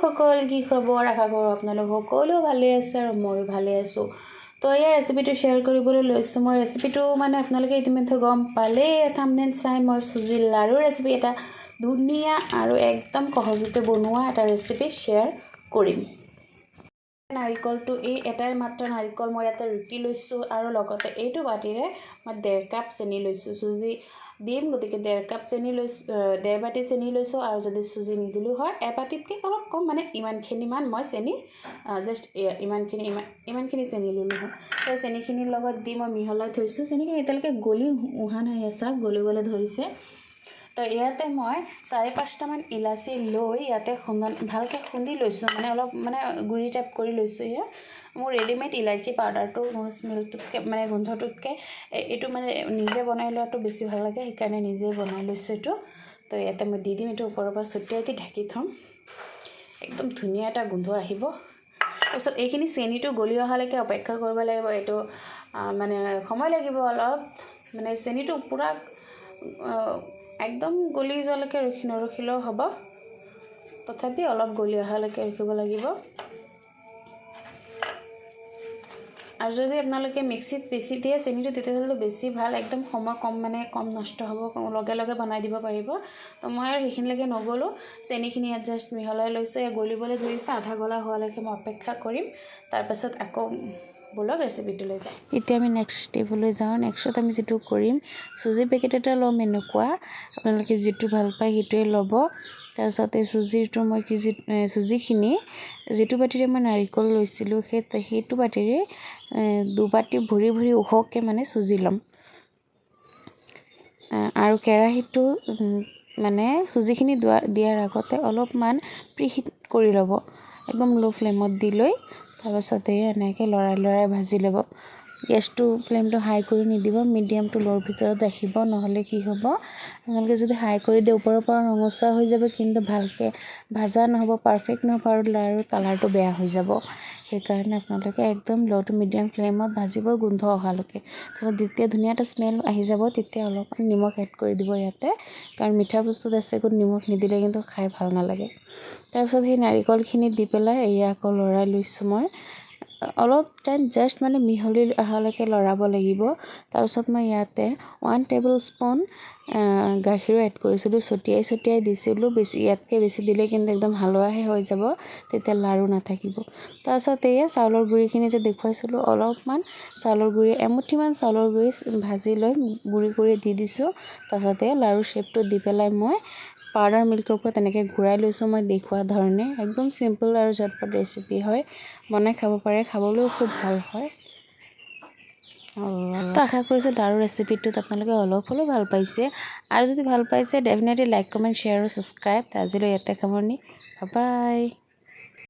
সকল, কি খবৰ? আশা কৰোঁ আপোনালোক সকলো ভালে আছে আৰু ময়ো ভালে আছোঁ। তো এই ৰেচিপিটো শ্বেয়াৰ কৰিবলৈ লৈছোঁ মই। ৰেচিপিটো মানে আপোনালোকে ইতিমধ্যে গম পালেই থাম্বনেইল চাই। মই চুজি লাড়ু ৰেচিপি এটা, ধুনীয়া আৰু একদম সহজতে বনোৱা এটা ৰেচিপি শ্বেয়াৰ কৰিম। নাৰিকলটো এই এটাই মাত্ৰ নাৰিকল মই ইয়াতে ৰুকি লৈছোঁ আৰু লগতে এইটো বাতিৰে মই 1.5 কাপ চেনি লৈছোঁ। চুজি দিম, গতিকে 1.5 কাপ চেনি লৈছোঁ, 1.5 বাতি চেনি লৈছোঁ। আৰু যদি চুজি নিদিলোঁ হয়, এবাতিতকৈ অলপ কম, মানে ইমানখিনিমান মই চেনি, জাষ্ট ইমানখিনি, ইমানখিনি চেনি ল'লোঁ হয়। সেই চেনিখিনিৰ লগত দি মই মিহলাই থৈছোঁ। চেনিখিনি এতিয়ালৈকে গলি উহা নাই, এচাক গলিবলৈ ধৰিছে। তো ইয়াতে মই চাৰি পাঁচটামান ইলাচি লৈ ইয়াতে ভালকৈ খুন্দি লৈছোঁ, মানে অলপ মানে গুড়ি টাইপ কৰি লৈছোঁ। এয়া মোৰ ৰেডিমেড ইলাচি পাউডাৰটো স্মেলটোতকৈ, মানে গোন্ধটোতকৈ এইটো মানে নিজে বনাই লোৱাটো বেছি ভাল লাগে, সেইকাৰণে নিজেই বনাই লৈছোঁ এইটো। তো ইয়াতে মই দি দিম এইটো, ওপৰৰ পৰা ছটিয়াই দি ঢাকি থ'ম। একদম ধুনীয়া এটা গোন্ধ আহিব। তাৰপিছত এইখিনি চেনিটো গলি অহালৈকে অপেক্ষা কৰিব লাগিব। এইটো মানে সময় লাগিব অলপ, মানে চেনিটো পূৰা একদম গলি যোৱালৈকে নৰখিলেও হ'ব, তথাপি অলপ গলি অহালৈকে ৰখিব লাগিব। আৰু যদি আপোনালোকে মিক্সিত পিচি দিয়ে চেনিটো, তেতিয়াহ'লেতো বেছি ভাল, একদম সময় কম, মানে কম নষ্ট হ'ব, লগে লগে বনাই দিব পাৰিব। তো মই আৰু সেইখিনিলৈকে নগ'লোঁ। চেনিখিনি ইয়াত জাষ্ট মিহলাই লৈছোঁ। এয়া গলিবলৈ ধৰিছে, আধা গলা হোৱালৈকে মই অপেক্ষা কৰিম। তাৰপাছত আকৌ ব'লক, ৰেচিপিটোলৈ যাওঁ। এতিয়া আমি নেক্সট ষ্টেপলৈ যাওঁ। নেক্সটত আমি যিটো কৰিম, চুজি পেকেট এটা ল'ম এনেকুৱা, আপোনালোকে যিটো ভাল পায় সেইটোৱে ল'ব। তাৰপিছত এই চুজিটো মই কি যি চুজিখিনি যিটো বাতিৰে মই নাৰিকল লৈছিলোঁ, সেইটো বাতিৰে দুবাতি ভৰি ভৰি ওখকৈ মানে চুজি ল'ম। আৰু কেৰাহীটো মানে চুজিখিনি দিয়াৰ আগতে অলপমান প্ৰিহিট কৰি ল'ব, একদম ল' ফ্লেমত দি লৈ। তাৰপাছতে এনেকৈ লৰাই লৰাই ভাজি ল'ব। গেছটো ফ্লেমটো হাই কৰি নিদিব, মিডিয়াম টু ল'ৰ ভিতৰত ৰাখিব। নহ'লে কি হ'ব, আপোনালোকে যদি হাই কৰি দিয়ে, ওপৰৰ পৰা ৰঙচুৱা হৈ যাব, কিন্তু ভালকৈ ভাজা নহ'ব, পাৰফেক্ট নহ'ব আৰু লাড়ুৰ কালাৰটো বেয়া হৈ যাব। সেইকাৰণে আপোনালোকে একদম ল' টু মিডিয়াম ফ্লেমত ভাজিব গোন্ধ অহালৈকে। তাৰপিছত যেতিয়া ধুনীয়া এটা স্মেল আহি যাব, তেতিয়া অলপমান নিমখ এড কৰি দিব ইয়াতে, কাৰণ মিঠা বস্তুত এচেকুট নিমখ নিদিলে কিন্তু খাই ভাল নালাগে। তাৰপিছত সেই নাৰিকলখিনি দি পেলাই এয়া আকৌ লৰাই লৈছোঁ মই। অলপ টাইম জাষ্ট মানে মিহলি অহালৈকে লৰাব লাগিব। তাৰপিছত মই ইয়াতে 1 টেবল স্পুন গাখীৰো এড কৰিছিলোঁ, ছটিয়াই ছটিয়াই দিছিলোঁ। বেছি, ইয়াতকৈ বেছি দিলে কিন্তু একদম হালোৱাহে হৈ যাব, তেতিয়া লাড়ু নাথাকিব। তাৰপিছত এয়া চাউলৰ গুড়িখিনি যে দেখুৱাইছিলোঁ, অলপমান চাউলৰ গুড়ি, এমুঠিমান চাউলৰ গুড়ি ভাজি লৈ গুড়ি কৰি দি দিছোঁ। তাৰপিছতে লাড়ু শ্বেপটো দি পেলাই মই পাউডাৰ মিল্কৰ ওপৰত তেনেকৈ ঘূৰাই লৈছোঁ মই দেখুওৱা ধৰণে। একদম চিম্পল আৰু ঝটপট ৰেচিপি হয়, বনাই খাব পাৰে, খাবলৈও খুব ভাল হয়। তো আশা কৰিছোঁ লাড়ু ৰেচিপিটোত আপোনালোকে অলপ হ'লেও ভাল পাইছে। আৰু যদি ভাল পাইছে, ডেফিনেটলি লাইক, কমেণ্ট, শ্বেয়াৰ আৰু ছাবস্ক্ৰাইব। আজিলৈ ইয়াতে সামৰণি। বাই।